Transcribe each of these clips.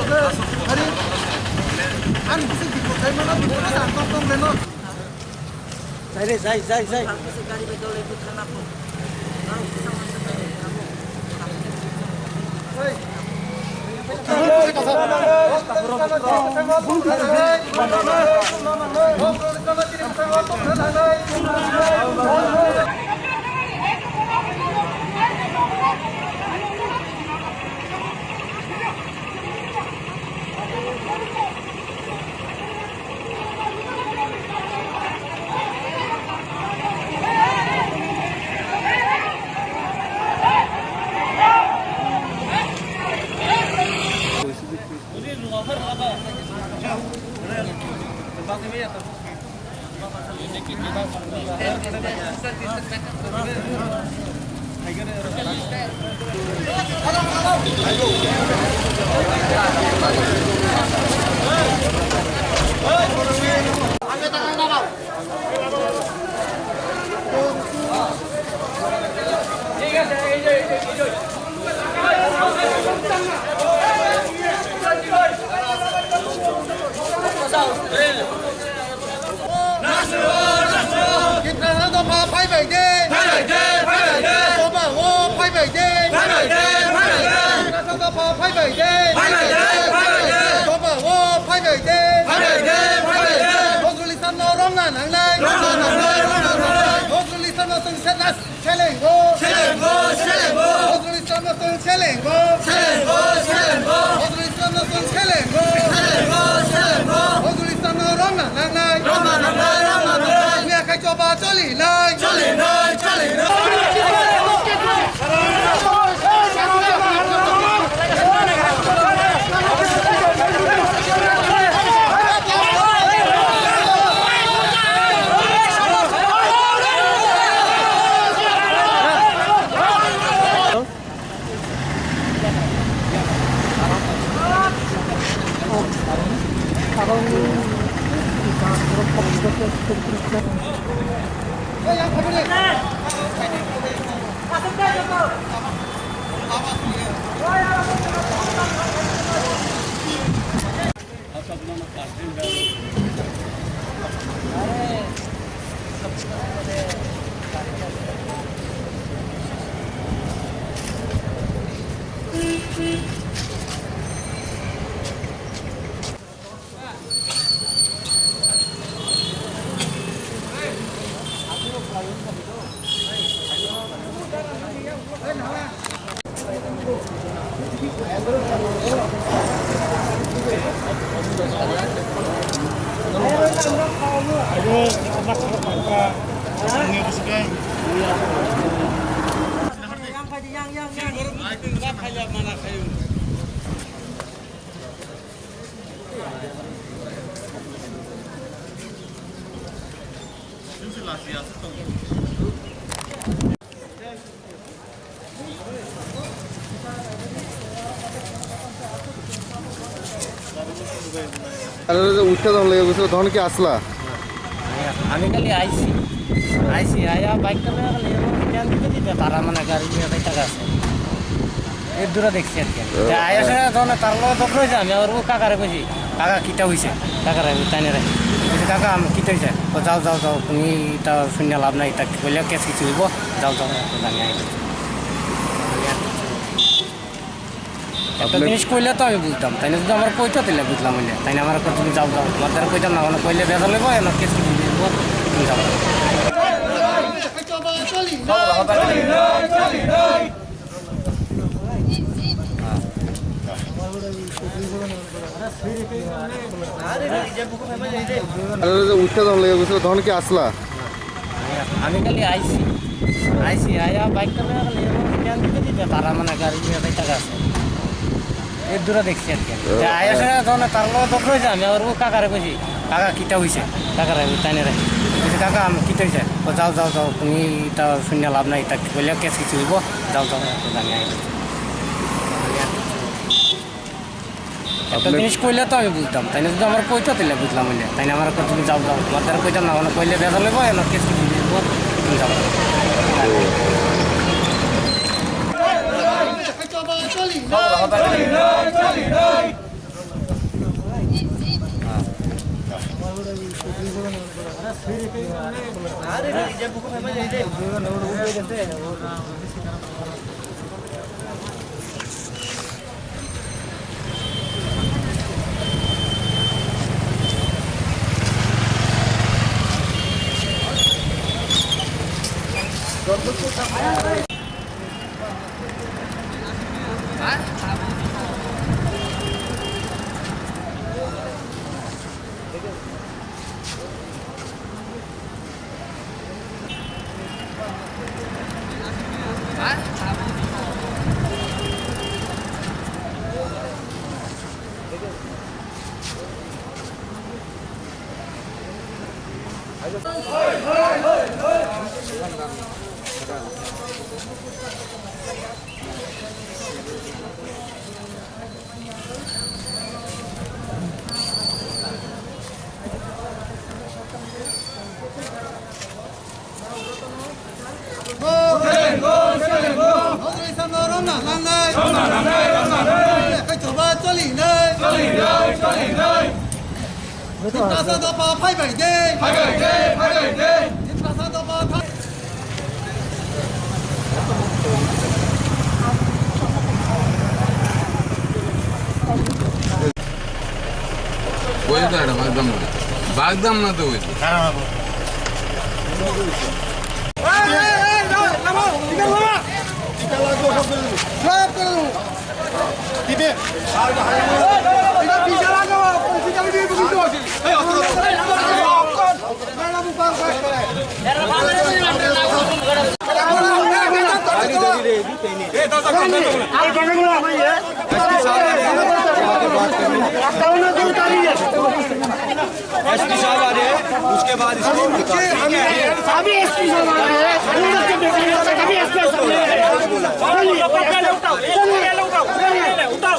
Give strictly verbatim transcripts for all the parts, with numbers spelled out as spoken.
Ari, ani bisi bikot jai mano, bikot jai mano. Jai re, jai, jai, jai. Tiprasa dopha phaibai de. Phaibai de, phaibai de. Dopha o phaibai de. Phaibai de, phaibai de. Tiprasa dopha phaibai de. Phaibai de, phaibai de. Dopha o phaibai de. Phaibai de, phaibai de. Hojrul Islam no romna nangnai. Romna nangnai, romna nangnai. Hojrul Islam no chwng serna Selengo. Selengo, selengo. Hojrul Islam no chwng selengo. Selengo, selengo. Hojrul Islam no chwng selengo. Selengo, selengo. Hojrul Islam no romna nangnai. Romna nangnai, romna nangnai. Miya khai choba choli nai. Choli nai, choli nai. Are, uttha don lage, bujo, don ki asla? Ami kali aisi, aisi, aya bike kali kali, yang kita tidak parah mana gari ni apa kita gas. এই দূরে দেখছি আর কি। তা আয়া সেটা যখন তার লগে তখন হয়েছে, আমি আবার ও কাকারে কইছি, "কাকা, কিতা হইছে?" কাকারে আমি তাই রে। বলছি, "কাকা, আমি কিতা হইছে?" "ও যাও, যাও, যাও, তুমি এটা শুনে লাভ নাই, এটা কি বললে কেস কিছু হইব, যাও, যাও।" তো আমি আই বলছি। একটা আপনি জিনিস কইলে তো আমি বুঝতাম, তাই না? যদি আমার কইতো তাহলে বুঝলাম হইলে, তাই না? আমার কথা তুমি যাও, যাও, তোমার দ্বারা কইতাম না, মানে কইলে বেজাল হইব, এমন কেস কিছু হইব, তুমি যাও। Are, uttha don lage, bujo, don ki asla? আমি খালি আইছি, আইছি, আয়া বাইক কালে খালি এরকম স্ট্যান্ড দিতে দিতে তারা মানে গাড়ি নিয়ে যাইতে গেছে। এর দূরে দেখছি আর কি। তা আয়া সেটা যখন তার লগে তখন হয়েছে, আমি আবার ও কাকারে কইছি, "কাকা, কিতা হইছে?" কাকারে আমি তাই রে। বলছি, "কাকা, আমি কিতা হইছে?" "ও যাও, যাও, যাও, তুমি এটা শুনে লাভ নাই, এটা কি বললে কেস কিছু হইব, যাও, যাও।" তো আমি আই বলছি। একটা জিনিস কইলে তো আমি বুঝতাম, তাই না? যদি আমার কইতো তাহলে বুঝলাম হইলে, তাই না? আমার কথা তুমি যাও, যাও, তোমার দ্বারা কইতাম না, মানে কইলে বেজাল হইব, এমন কেস কিছু হইব, তুমি যাও। ও। Tiprasa dopha phaibai de. Phaibai de, phaibai de. Tiprasa dopha phai- Wai da da bagdam na. Bagdam na to wai. SP साहब आ रहे हैं, उसके बाद इसको अभी एसपी साहब आ रहे हैं, हम लोग के बेटे हैं, अभी एसपी साहब आ रहे हैं। चलिए, चलिए, चलिए, उठाओ, उठाओ, उठाओ।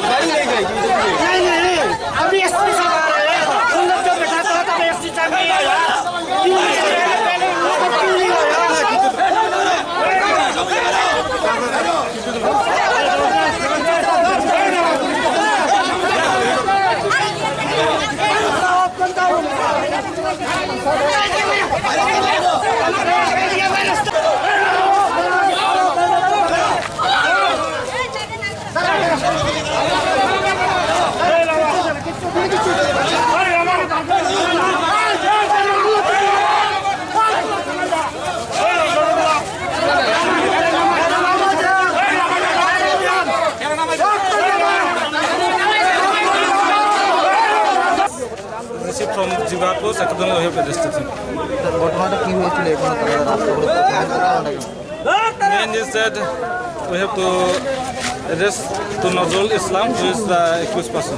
नहीं, नहीं, अभी एसपी साहब आ रहे हैं। तुम लोग जो बैठा था, तब एसपी साहब नहीं आया। तीन दिन पहले, पहले उन लोगों को क्यों नहीं लाया? Received from Jibhat Post, Ekadon Ohio Police Station. ঘটনাটা কি হয়েছিল? এখানে তারা রাস্তা অবরোধ করতে পারেন, তারা অনেক Main is that we have to arrest to Nazrul Islam, who is the accused person.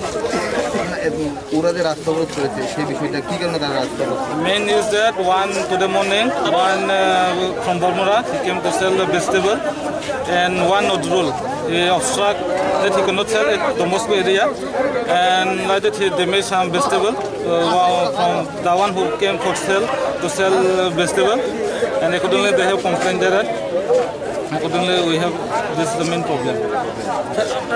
ওরা যে রাস্তা অবরোধ করেছে, সেই বিষয়টা কি কারণে তারা রাস্তা অবরোধ করেছে? Main is that one today morning, one uh, from Bormura, he came to sell the vegetable, and one Nazrul, he obstruct that he cannot sell at Don Bosco area, and like that he damaged some vegetable. Uh, one from the one who came for sale to sell uh, vegetable, and accordingly they have complained there. Accordingly, we have this is the main problem.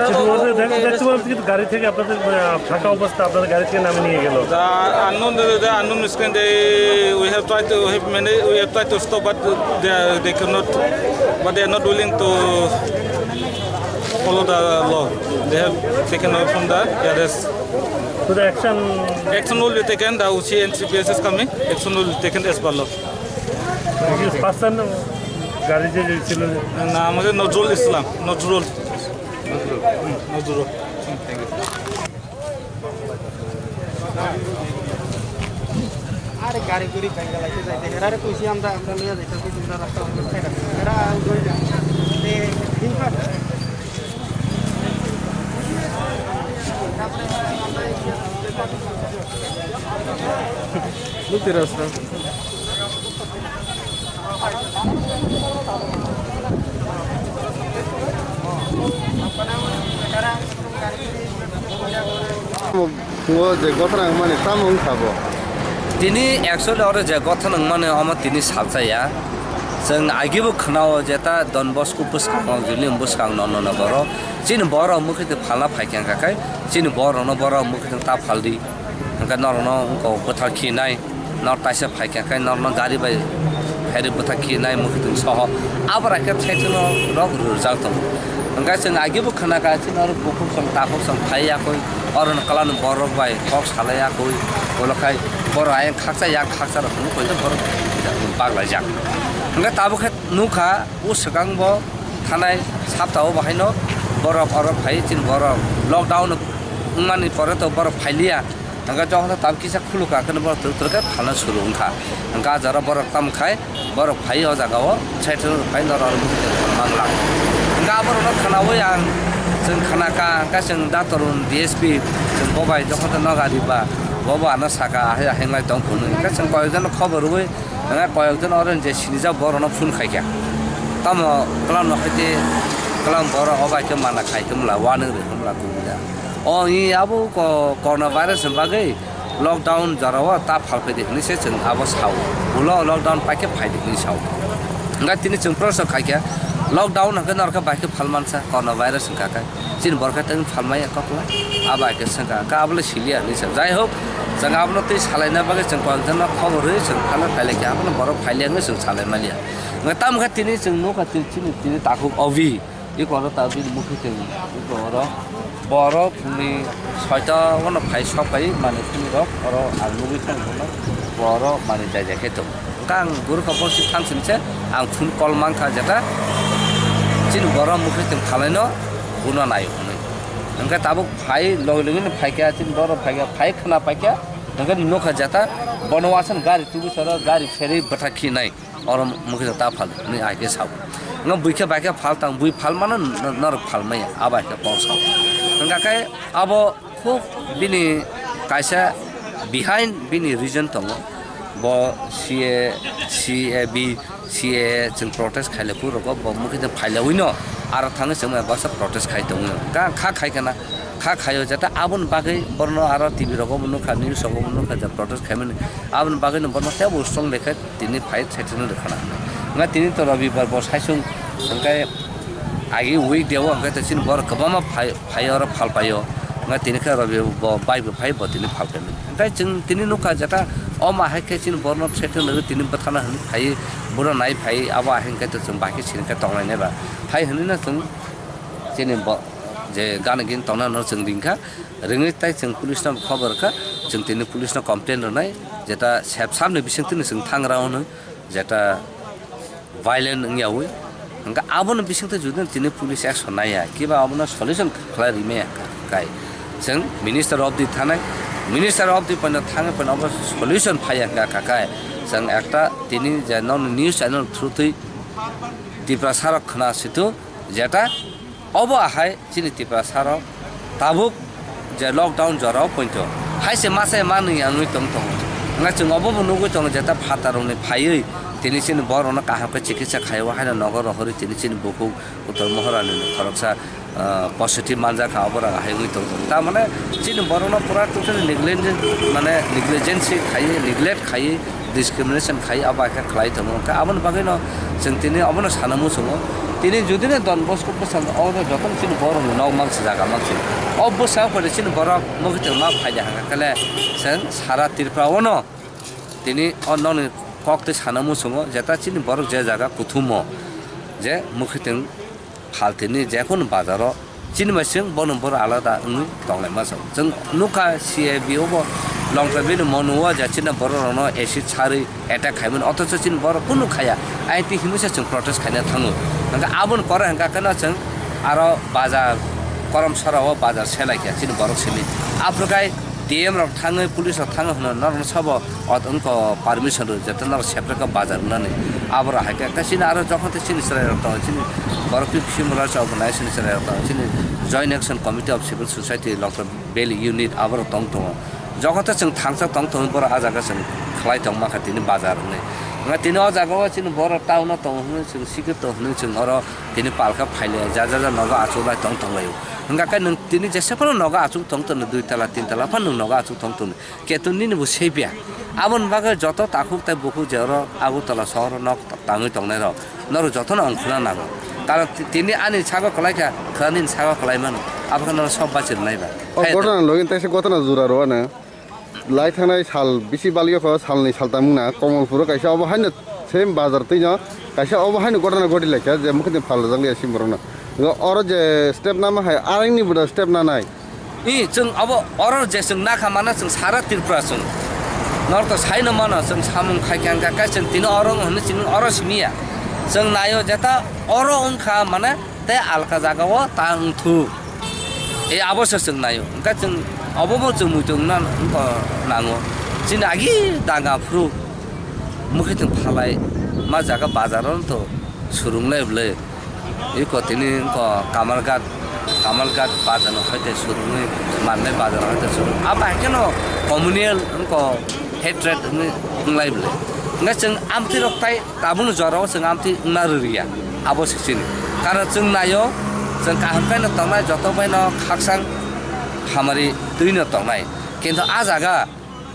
কিন্তু ওদের দেখ-, দেখতে পাচ্ছি কিন্তু গাড়ি থেকে আপনাদের, আহ, ফাঁকা অবস্থা, আপনাদের গাড়ি থেকে নামিয়ে নিয়ে গেল। The unknown, the, the unknown miscreant, they, we have tried to, we have many, we have tried to stop, but they, are- they cannot, but they are not willing to follow the law. They have taken away from the arrest. তো the action Action will be taken. The O C and C P S is coming. Action will be taken as per law. Person গাড়ি যে ছিল? নাম হচ্ছে নজরুল ইসলাম। নজরুল। নজরুল। হুম, নজরুল। হুম, thank you. আরে গাড়ি গুড়ি ভেঙে লাগতে যাইতে এরারে কইছি আমরা, আমরা লইয়া যাইতাম, কিন্তু আমরা রাস্তা অবরোধ করে রাখছি। এরা ওই যে, এ, দিন পার। তারপরে আমরা এই যে, বুঝতে পারছো? Ngo je gothana wngmani tamo wngkha bo? Tini actually oro je gothana wngmani omo tini salsa ya. Chwng agibo khwnao je ta Don Bosco bwskango, Julian bwskango no no no boro. Chini borok mukhuitwi phalna phaikha wngkha khe chini borokno borok mukhuitwi ta phaldi. Hwnkhe norokno wngkha bwthar khinai. Nor taisa phaikha khe norno gari bai pherwi bwthak khinai mwkhwtwng soho. Abora khe thethwno rok rwjak tongo. Hwnkhe chwng agibo khwnakha chini oro bukhuk chwng takhuk chwng phai yakwi, oro kwlano borok bai kok salai yakwi, ulo khai borok ayang khaksa yak khaksa rok hwnwi koito borok baglaijak. Hwnkhe tabuk khe nukha o swkang bo thanai sapta o bahaino borok oro phai chini borok lockdown wngmani pore to borok phailiya. Hwnkhe jokhon tam kisa khulukha, hwnkhe bono twrwk twrwk khe phalna suru wngkha. Hwnkhe ah jora borok tamo khai, borok phai o jaga o, side o phai norok mangla. Hwnkhe aborokno khwnaui ang, chwng khwnakha, hwnkhe chwng da Torun D S P, chwng bo bai jokhon noga riba, bo bo ano saka, ahai ahai wng lai tong phunwi. Hwnkhe chwng koyokjano khobor rwui, hwnkhe koyokjon oro je sinijak borokno phone khaikha. Tamo kwlangno hai tei kwlang borok o bai khe mana khai khe mla, wanung rw khe mla tubui da. O, i abo ko-, corona virus ni bagwi lockdown jorao ta phalphai di hwnwi se chwng abo sao. Ulo lockdown paikhe phai di hwnwi sao. Hwnkhe tini chwng proso khaikhe lockdown hwnkhe norokhe bai khe phalmansa corona virus wngkha khe. Chini borokhe tei phalmaya kokla. Abo hai khe swngkha. Hwnkhe abole siliya hwnwi sa. Jai hok, chwng abono tei salaina bagwi chwng koyokjano khobor rwi chwng phano phailaikha. Abono borok phailia hwnwi chwng salai maliya. Hwnkhe tamo khe tini chwng nukha chini, chini takhuk obi. Iko oro ta bini mukhi twi iko oro borok ni soita ono phai sok pai mani simi rok oro ang nugui tong phano borok mani jai jai khe tong. Hwnkhe ang guru kha bosi thang simi se ang phone call mang kha jeta chini borok mukhi twi phalai no uno nai hwnwi. Hwnkhe tabuk phai logi logi no phai kha chini borok phai kha phai khna pai kha hwnkhe nukha jeta bono wasan gari tubu soro gari pherwi bwthak khi nai. Oro mukhe ta phal ni ai khe sao. Nga bui khe bai khe phal tang, bui phal mano n-, norok phal maya, abo hai khe kok sao. Hwnkha khe abo khub bini kaisa behind bini reason tongo. Bo C A, C A B, C A A chwng protest khaile phuru rogo bo mukhe de phailawi no aro thangwi chwng bai basa protest khai tongo. Ka kha khai kana, kha khaio jeta aboni bagwi borno aro T V rogo bo nukha, news rogo bo nukha je protest khaimani. Aboni bagwi no borno tebo strong lekha. Tini phai saichung rwkhana. Nga tini to Robibar bo saichung hwnkhe agi week day o hwnkhe to chini borok kwbangma phai, phai oro phal paio. Nga tini khe Robi bo bai bo phai bo tini phal khe. Hwnkhe chwng tini nukha jeta o ma hai khe chini borno saichung rwgwi tini bwthana hwnwi phai buro nai phai abo hai hwnkhe to chwng bai khe sini khe tongnai nai ba. Phai hwnwi no chwng chini bo je gana gini tongna no chwng ringkha. Ringwi tai chwng police no khobor kha. Chwng tini police no complain rwnai jeta sep samni bisingtwi no chwng thangra hwnwi. Jeta violent wngyawi hwnkha aboni bisingtwi jodi tini police action naiya kiba abono solution khlai rimaya kai chwng minister of the thanai minister of the poino thangwi poino abo solution phaiya hwnkha kai chwng ekta tini je non news channel through twi Tiprasa rok khna situ jeta Obo ahai chini Tiprasa rok tabuk je lockdown jorao poito hai se masa manwi wngwi tong tongo. Wngkha chwng obo bo nugwi tongo jeta phatar rokni phaiwi tini chini borok no kaham khe chikitsa khaio haino nogo rohorwi tini chini bukhuk Uttor Moharani ni khoroksa, ah, positive manjak kha obo rok ahai wngwi tong tongo. Ta mane chini borok no pura totally negligent mane negligence khaiwi neglect khaiwi discrimination khai abo hai khe khlai tongo. Hwnkhe aboni bagwi no chwng tini obono sana muchungo. Tini jodi no Don Bosco bwsang o joto no chini borok ni nok mangsi jaga mangsi. O bwsang pore chini borok mokitwng ma phaida hwnkha khe le chwng sara Tripura o no tini o nokni kok twi sana muchungo jeta chini borok je jaga kuthumo je mokitwng Phaltini jekunu bazaro chini bai chwng bono boro alada wngwi tonglaima chwng. Chwng nukha C A B o bo longthai bini monu o je chini borok rokno acid sarwi attack khaimani othocho chini borok kunu khaya. Aiti hinwi se chwng protest khaina thango. Hwnkhe aboni pore hwnkha kheno chwng aro bazar Koromsora o bazar selaikha chini borok simi. Aphuru khai D M rok thangwi police rok thangwi hwno norokno sabo Ot wngkha permission rw, jeta norok separate khe bazar wngnani. Aboro hai khe, khe chini aro jokhon tei chini chwrai rok tongo, chini borok P P C mura chok wngnai chini chwrai rok tongo, chini Joint Action Committee of Civil Society Longkha Valley Unit aborok tong tongo. Jokhon tei chwng thangsa tong tongo, borok ah jaga chwng khlai tong ma kha tini bazar wngnai. Wngkha tini o jaga o chini borok town o tongo hwnwi chwng sikhe tong hwnwi chwng oro tini palkha phaile ja ja ja nogo achuk lai tong tong laio. Wngkha khe nwng tini jesa phano nogo achuk tong tong dui tala tin tala phano nwng nogo achuk tong tong. Keto nini bo seipiya. Aboni bagwi joto takhuk tei bukhuk je oro Agartala sohoro nok tangwi tongnai rok, norok jotono ongkhorna nango. Karon ti-, tini ani sago kwlai kha, khwlai nini sago kwlai mano. Abo khe norok sob bachi rwnai ba. O hai ghotona logi taisa ghotona jura rw ano. Lai thangnai sal bisi baliyo kho, salni saltam wngna Komolpuro kaisa obo haino same bazar twino kaisa obo haino gotana goti laikha je mukhuitwng phalajak liya simi borokno. Oro je step nama hai arangni boda step nanai. I chwng abo oro je chwng nakha mano chwng sara Tripura chwng. Norok to saino mano chwng samung khaikha hwnkha khe chwng tini oro wng hwnwi chwng oro simiya. Chwng naio jeta oro wngkha mane tei alka jagao ta wngthuk. E abo se chwng naio. Hwnkhe chwng obo bo chwng muitu wngna wngkha nango. Chini agi danga phuru mukhuitwng phalai ma jaga bazaro to surunglai bwlwi. Iko tini wngkha Kamalghat, Kamalghat bazarno hai tei surungwi mannai bazarno hai tei surung. Abo hai kheno communal wngkha hatred wngwi wnglai bwlwi. Hwnkhe chwng amtwi rok tai tabukni jorao chwng amtwi wngna rwriya. Abo se chini. Karon chwng naio, chwng kaham khaino tongnai, joto baino khakchang hamari twino tongnai. Kintu a jaga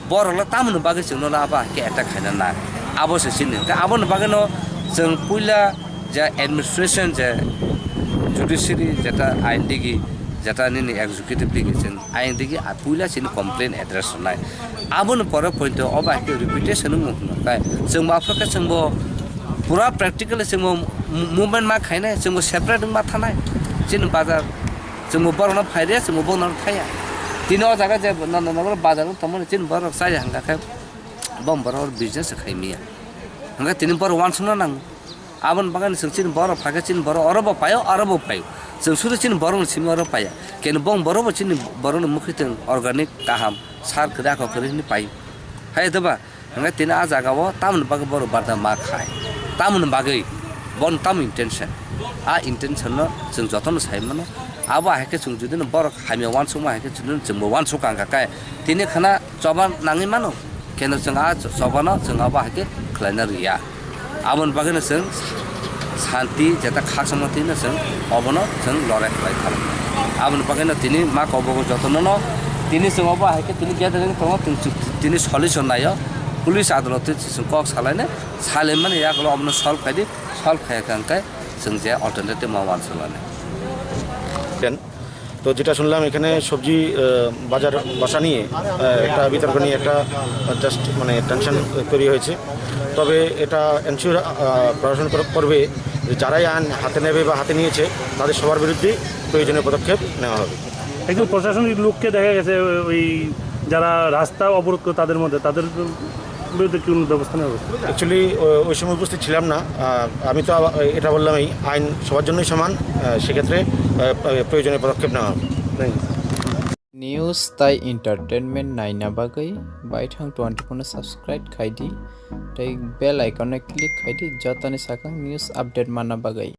borokno tamoni bagwi chwngno abo hai khe attack khaina nang. Abo se chini. Hwnkhe aboni bagwino chwng puila je administration je judiciary jeta ain digi jeta nini executive digi chwng ain digi a puila chini complaint address rwnai. Aboni pore poito obo hai khe reputation wngmo hwnwi khe chwng bo aphuru khe chwng bo pura practically chwng bo movement ma khainai, chwng bo separate wngma thanai. Chini bazar Chwngbo borokno phai rw ya, chwngbo bono thaya. Tini o jaga je nana nana bazar wng tongmani chini borok chaya hwnkha khe bo borok business khai manya. Hwnkhe tini borok uansukna nango. Aboni bagwi chwng chini borok phai khe chini borok oro bo paio, oro bo paio. Chwng sudu chini borokni simi oro paiya. Keno bo borok bo chini borokni mukhuitwng organic kaham sar kwrwi akhor kwrwi hwnwi paio. Hai doba? Hwnkhe tini a jagao tamoni bagwi borok barda ma khai, tamoni bagwi bono tamo intention, a intention no chwng jotono sai mano. Abo hai khe chwng jodi no borok hamya uansukma hai khe chwng, chwngbo uansukha hwnkha khe tini khana choba nangwi mano, keno chwng a choba no chwng abo hai khe khlaina rwya. Aboni bagwino chwng santi jeta khakchangma twino chwng obono chwng lorai khlai thang. Aboni bagwino tini ma kobogo jotono no tini chwng obo hai khe tini gathering tongo, tini solution naio, police adolot twi chwng kok salainai, salaimani yagulo obono solve khaidi, solve khaiya khe hwnkhe chwng je alternative ma uansuknani. তো যেটা শুনলাম এখানে সবজি আহ, বাজার বসা নিয়ে আহ, একটা বিতর্ক নিয়ে একটা জাস্ট মানে টেনশন তৈরি হয়েছে। তবে এটা এনশিওর প্রশাসন কর- করবে যে যারাই আইন হাতে নেবে বা হাতে নিয়েছে তাদের সবার বিরুদ্ধে প্রয়োজনীয় পদক্ষেপ নেওয়া হবে। একজন প্রশাসনিক লোককে দেখা গেছে ওই যারা রাস্তা অবরোধ করে তাদের মধ্যে তাদের বিরুদ্ধে কি কোনো ব্যবস্থা নেওয়া হবে? অ্যাকচুয়ালি ওই সময় উপস্থিত ছিলাম না। আহ, আমি তো আবার এটা বললামই, আইন সবার জন্যই সমান। আহ, সেক্ষেত্রে আহ, প্রয়োজনীয় পদক্ষেপ নেওয়া হবে। News tai entertainment naina bagwi baithang twenty four no subscribe khai di tei bell icon no click khai di jotoni sakang news update manna bagwi.